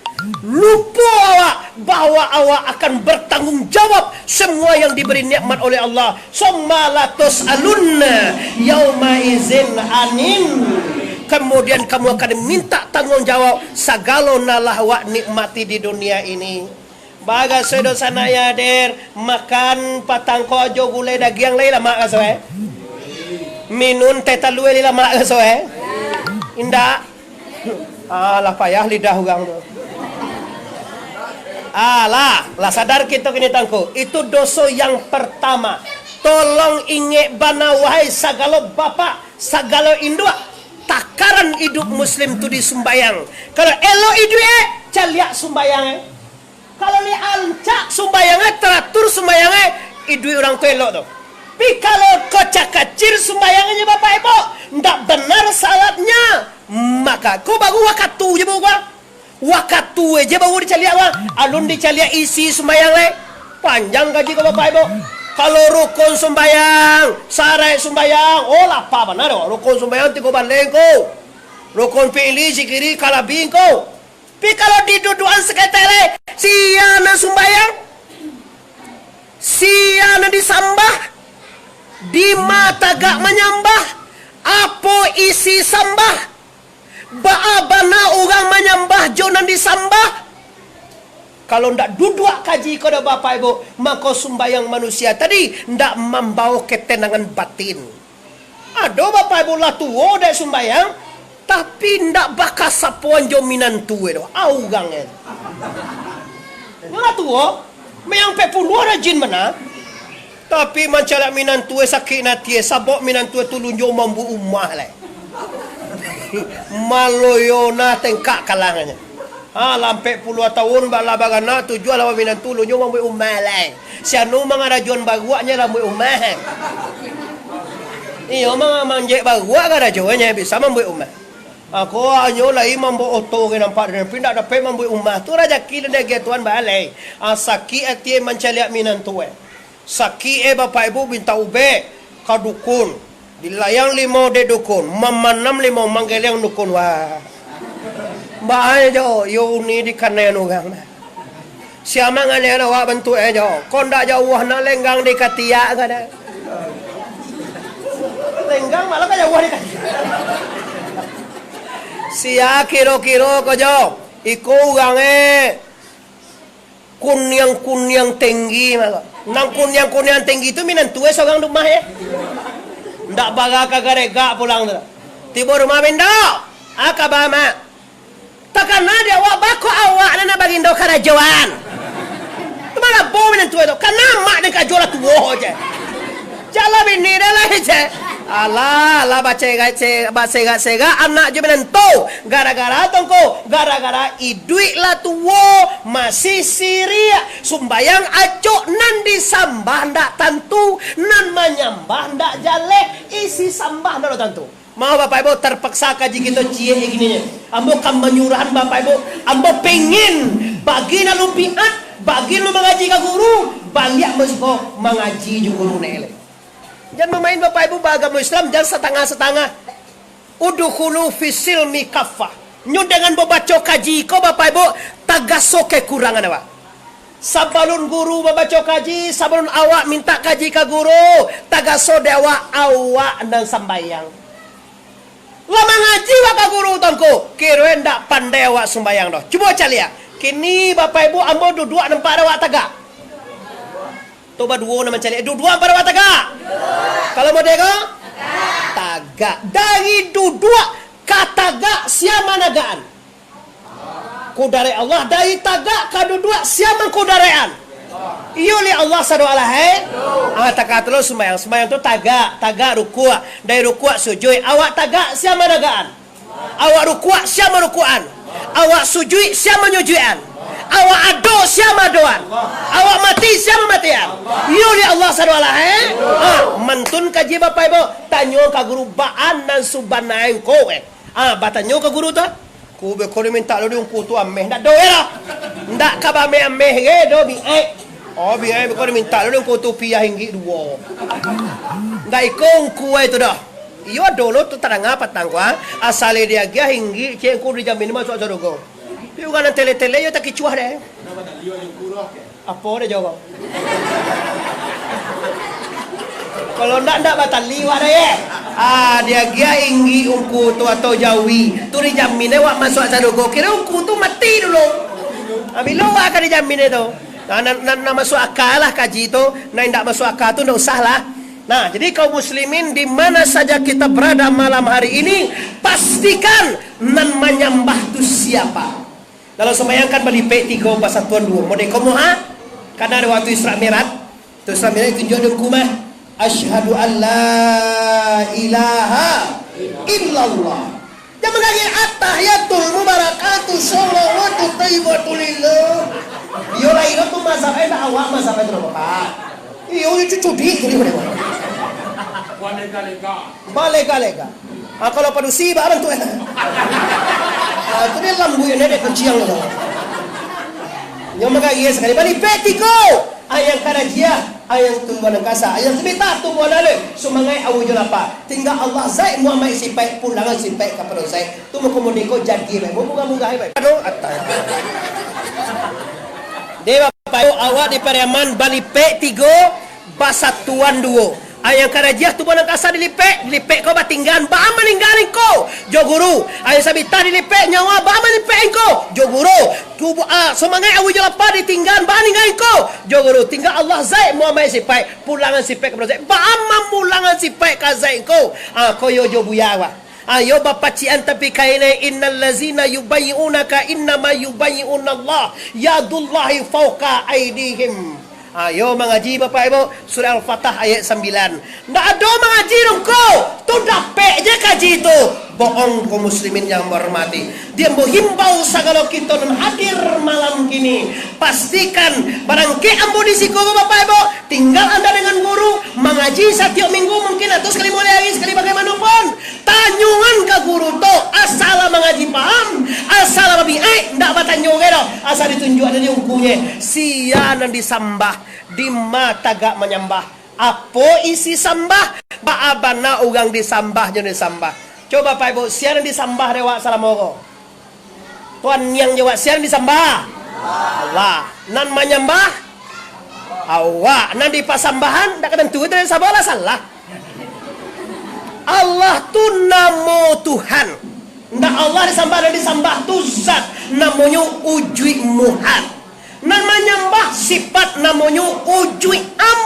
lupo awak bahwa awak akan bertanggung jawab semua yang diberi nikmat oleh Allah. Summa latus'alunna yauma izin anin. Kemudian kamu akan diminta tanggung jawab sagalo nan lah awak nikmati di dunia ini. Bagaso do sanak yo, Der? Makan patang ko jo gulai dagiang lai lamak raso, eh? Minun teh talua lai lamak raso, eh? Indak. Alah, payah lidah urang tu. Alah, lah sadar kito kini, Tuangku. Itu doso yang pertama. Tolong ingek bana, wahai sagalo bapak, sagalo induak. Takaran iduik muslim tu di sumbayang. Kalau elok iduik, eh, caliak sumbayang, eh. Kalau lai rancak sumbayang, eh, taratur sumbayang, eh, iduik urang tu elok tu. Tapi kalau kocak-kacir sumbayangnyo, Bapak Ibu, ndak bana salatnyo, mako ko baru wakatu je baru, wakatu je baru dicaliak, Bang. Alun dicaliak isi sumbayang lai. Panjang kaji ko, Bapak Ibu. Kalau rukun sumbayang, saraik sumbayang, oh, lapa bana doh. Rukun sumbayang tigo baleh ko. Rukun fi'li, zikiri, kalabi ko. Tapi kalau di duduakan saketek lai, sia nan sumbayang, sia nan disambah, dima tagak manyambah, apo isi sambah, baa bana urang manyambah jo nan disambah. Kalau ndak duduak kaji ko doh, Bapak Ibu, mako sumbayang manusia tadi ndak mambawo ketenangan batin. Ado Bapak Ibu lah tuo dek sumbayang, tapi ndak bakasapoan jo minantu e doh, urang e. Nyo lah tuo, mayang ampek puluah rajin bana. Tapi mancaliak minantu e sakik ati e, sabab minantu e tu lunjuang mambuek umah lai. Maloyo na tengkak kalangnyo. Ha, lah ampek puluah taun, ba-, lah baranak, tujuah lah minantu, lunjuang mambuek umah lai. Si anu mangarajoan baruaknyo lah mambuek umah. Iyo, ma-, manjek baruak karajonyo, bisa mambuek umah. Ha, ko hanyo lai mambuek oto ge nampak, tapi ndak dapek mambuek umah. Tu rajaki nan diagiah Tuhan baa lai. Ha, sakik ati e mancaliak minantu e. Sakik e, Bapak Ibu, mintak ubek ka dukun. Dilayang limau dek dukun, mamanam limau, manggeliang dukun, wah. Baa e jo, iyo uni dikanean urang. Sia manganean awak bantuak e jo. Ko ndak jauah nak lenggang di katiak ka dek. Lenggang malah ka jauah di katiak. Sia kiro-kiro ko jo. Iko urang e. Kuniang-kuniang tinggi mah. Nan kuniang-kuniang tinggi tu minantu e surang di rumah e. Ndak bara ka garegak pulang tu. Tibo rumah, "Bindo, a kaba, Mak?" "Takana di awak, baa kok awak nan nak bagindo karajoan?" Tu mah labo minantu e tu. "Kana mak den karajo lah tuo je." Jalan bini den lah, cek. Alah, alah, baserak-se-, baserak-serak anak jo minantu. Gara-gara tongko, gara-gara iduik lah tuo, masih siriak. Sumbayang acok nan disambah ndak tantu, nan manyambah ndak jaleh, isi sambah ndak tantu. Mako, Bapak Ibu, tarpaksa kaji kito ciek je kini nyo. Ambo ka manyurahan, Bapak Ibu, ambo pingin bagi nan alun piat, bagi nan alun mangaji ka guru, baliak masuko mangaji jo guru nyo lai. Jan mamain, Bapak Ibu, baagamo Islam, jan satangah-satangah. Udkhulu fis silmi kaffah. Nyo dengan babaco kaji ko, Bapak Ibu, tagaso kekurangan awak. Sabalun guru babaco kaji, sabalun awak mintak kaji ka guru, tagaso dek awak, awak nan sambayang. Lah mangaji awak ka guru, Tuangku, kiro e ndak pandai awak sumbayang doh. Cubo caliak. Kini, Bapak Ibu, ambo duduak nampak dek awak tagak? Tu baduo nan mancaliak. Duduak nampak dek awak tagak? Kalau model ko? Tagak. Dari duduak ka tagak, sia managakan? Kudarek Allah. Dari tagak ka duduak, sia mangkudarekan? Iyo, lai Allah sado alah, eh? Ah, takah tu lo sumbayang. Sumbayang tu tagak, tagak rukuak. Dari rukuak sujuik. Awak tagak, sia managakan? Awak rukuak, sia marukuakan? Awak sujuik, sia manyujuikan? Awak ado, sia maadoan? Awak mati, sia mamatian? Iyo, lai Allah sado alah, eh? Ha, mantun kaji Bapak Ibu, tanyo ka guru baa nan subananyo ko, eh? Ha, batanyo ka guru tu. Ku beko dimintak lo di ungku tu ameh, ndak do, eh, lah. Ndak ka baameh-ameh ge do, biaik. Oh, biaik, beko dimintak lo di ungku tu piah inggik duo. Ndak iko ungku ai tu doh. Iyo, dulu tu tadanga patang ko, ah. Asal diagiah inggik, cek, ungku dijamin masuak sarugo. Tapi urang nan tele-tele, iyo takicuah deh. Apo deh, Jogo? Kalau ndak, ndak batali wak deh, eh. Ah, diagiah inggik ungku tu atau jawi. Tu dijamin deh wak masuak sarugo. Kiro ungku tu mati dulu. Ah, bilo wak ka dijamin deh tu? Nah, nan, nan, nan masuak aka lah kaji tu, nan indak masuak aka tu ndak usah lah. Nah, jadi kaum muslimin, di mana saja kita berada malam hari ini, pastikan nan manyambah tu siapa. Dalam sembahyang kan balipek tigo, basatuan duo. Model ko muha, karena ada waktu Isra Mi'raj. Tu Isra Mi'raj tunjuk di hukumah. Asyhadu an la ilaha illallah. Jan mangageh, "Attahiyatul mubarakatuh sholawatu thayyibatulillah." Iyo lah, ino tu mazhab, eh, ndak awak mazhab itu, Bapak. Iyo, itu cucudi, jadi boleh. Balega-lega. Balega-lega. Ah, kalau padusi, bak bantuk, eh. Ah, tu dia lambuik, dia dek kuciang tu. Nyo mangageh sakali, balipek tigo. Ayang karajiah, ayang tumbuah nan kasa, ayang sabita tumbuah nan alun, sumangaik awui jo lapa. Tingga Allah Zaik, Muhammad sipaik, pulangan sipaik kapado Zaik. Tu mako modeko jadi bae, murah-murah bae. Aduh, atai. Deh, Bapak, awak di Pariaman balipek tigo, basatuan duo. Ayang karajiah tumbuah nan kasa dilipek, dilipek ko batinggaan, baa maninggaan ko? Jo guru. Ayang sabita dilipek nyawa, baa manipek ko? Jo guru. Tubuh, ah, sumangaik awui jo lapa ditinggaan, baa ninggaan ko? Jo guru. Tingga Allah Zaik, Muhammad sipaik, pulangan sipaik kapado Zaik. Baa mamulangan sipaik ka Zaik ko? Ah, koyo jo buya, wah. Ayo bapacikan tapi kainai, "Innal lazina yubayyi'unaka innama yubayyi'unallah, yadullahi fauqa aidihim." Ayo mangaji, Bapak Ibu, surah Al-Fatah ayat sambilan. Ndak ado mangaji dongko, tu dapek je kaji tu. Boong, kaum muslimin yang menghormati. Dia menghimbau sagalo kito nan hadir malam kini. Pastikan barangkek ambo di siko, Bapak Ibu, tinggal anda dengan guru, mangaji satiok minggu, mungkin atau sakali mulai hari, sakali bagaimanapun. Tanyoan ka guru tu, asa lah mangaji paham, asa lah babiaik, ndak batanyo gai doh, asa ditunjuak dari ungkunye, sia nan disambah, dima tagak manyambah, apo isi sambah, baa bana urang disambah jo nan disambah. Cubo Bapak Ibu, sia nan disambah dek awak salamo ko? Tuan niang jo awak, sia nan disambah? Allah. Nan manyambah? Awak. Nan dipasambahan, ndak ka tantu, itu nan disambah lah salah. Allah tu namo Tuhan. Ndak Allah disambah, nan disambah tu zat, namonyo Ujuik Muhat. Nan manyambah sipat, namonyo Ujuik Am.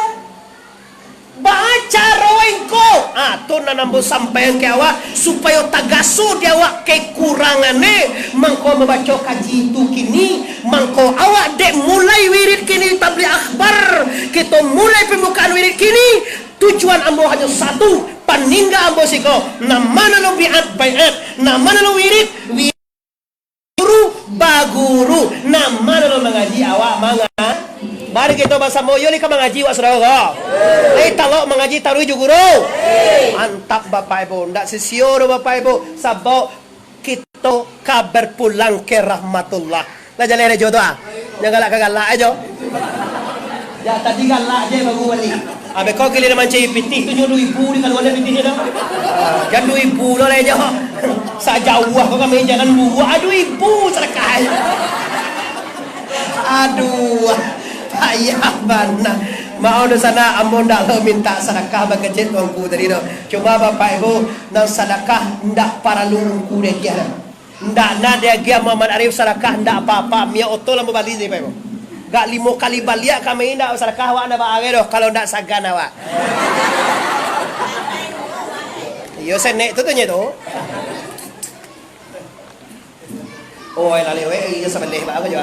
Baa caro engko? Ah, tu nan ambo sampaian ka awak, supayo tagaso di awak kekuranganne. Mangko mambaco kaji tu kini, mangko awak dek mulai wirid kini, tabligh akhbar, kito mulai pambukaan wirid kini. Tujuan ambo hanyo satu, paningga ambo siko, nan ma nan lo baiat, baiat, nan ma nan lo wirid, wirid. Guru, baguru. Nan ma nan lo mangaji, awak manga-, mari kito basamo, iyo lai ka mangaji, wak saudara ko? Lai talok mangaji taruih jo guru? Mantap, Bapak Ibu. Ndak sisio doh, Bapak Ibu. Sabab kito ka berpulang ke rahmatullah. Lah jaleh rejo tu, ah. Jan galak ka galak ajo. Jan tadi galak je baru baliak. Abih ko giliran mancari pitih tu nyo duo ribu di kaluan pitih tu. Ah, jan duo ribu lo lai jo. Sajauah ko kami jalan buruak, ah, duo ribu sadakah. Aduh, payah bana. Maoh doh sanak, ambo ndak lo mintak sadakah bakecek tuanku tadi tu. Cuma Bapak Ibu, nan sadakah ndak paralu ungku diagiah. Ndak nak diagiah Muhammad Arif sadakah, ndak apa-apa. Mio oto lah mambali tadi, Pak Ibu. Gak limo kali baliak kami ndak sadakah awak ndak baagai doh, kalau ndak sagan awak. Iyo, senek tu, tu nyo tu. Oh, laleh, weh, iyo, sabeleh, ba, apo juo?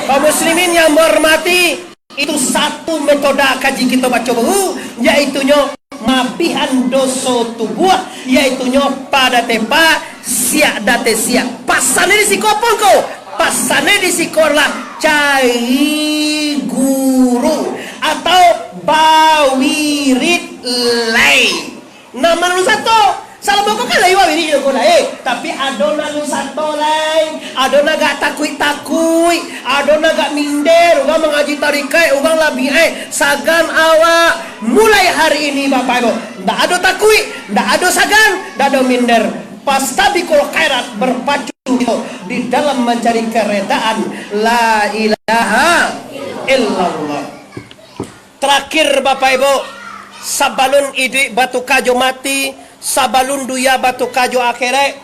Kaum muslimin yang berhormati, itu satu metode kaji kito baco baru, yaitunyo mabihan doso tubuah, yaitunyo padateh pa, siak dateh siak. Pasanyo di siko apo ko? Pasanyo di siko lah cari guru atau bawirit lai. Nan alun sato, salamo ko kan lai bawirit ko lai. Tapi ado nan alun sato lai, ado nan agak takuik-takuik, ado nan agak minder, urang mangaji tarikaik, urang labiah, eh, sagan awak. Mulai hari ini, Bapak Ibu, ndak ado takuik, ndak ado sagan, ndak ado minder. Fastabiqul khairat, berpacu di dalam mencari keredaan. La ilaha illallah. Terakhir, Bapak Ibu, sabalun iduik batuka jo mati, sabalun dunia batuka jo akhirat,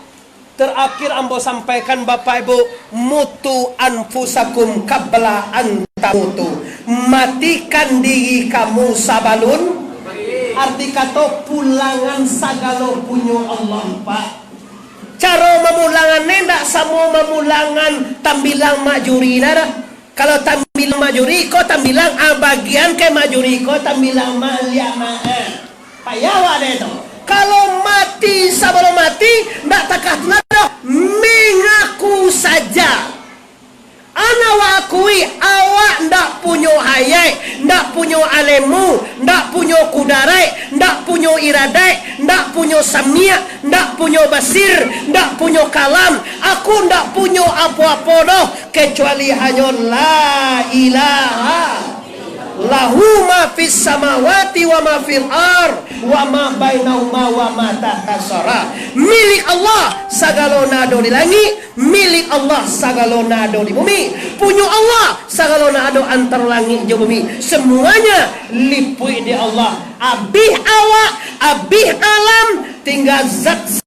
terakhir ambo sampaikan, Bapak Ibu, mutu anfusakum qabla an tamutu. Matikan diri kamu sabalun, arti kato, pulangan sagalo punyo Allah, Pak. Caro mamulangan ne ndak samo mamulangan tambilang majuri nah dah. Kalau tambilang majuri ko tambilang, ah, bagian ka majuri ko tambilang maliak ma-, ah. Payah awak dek tu. Kalau mati sabalun mati, ndak takah tu nah doh, mengaku saja. Ana wa akui, awak ndak punyo hayat, ndak punyo alemu, ndak punyo kudaraik, ndak punyo iradaik, ndak punyo samiak, ndak punyo basir, ndak punyo kalam. Aku ndak punyo apo-apo doh, kecuali hanyo la ilaha. Lahu ma fis samawati wa ma fil ar, wa ma bainahuma wa ma tahtas sara. Milik Allah sagalo nan ado di langik, milik Allah sagalo nan ado di bumi. Punyo Allah sagalo nan ado antaro langik jo bumi. Semuanya lipuik di Allah. Abih awak, abih alam, tingga zat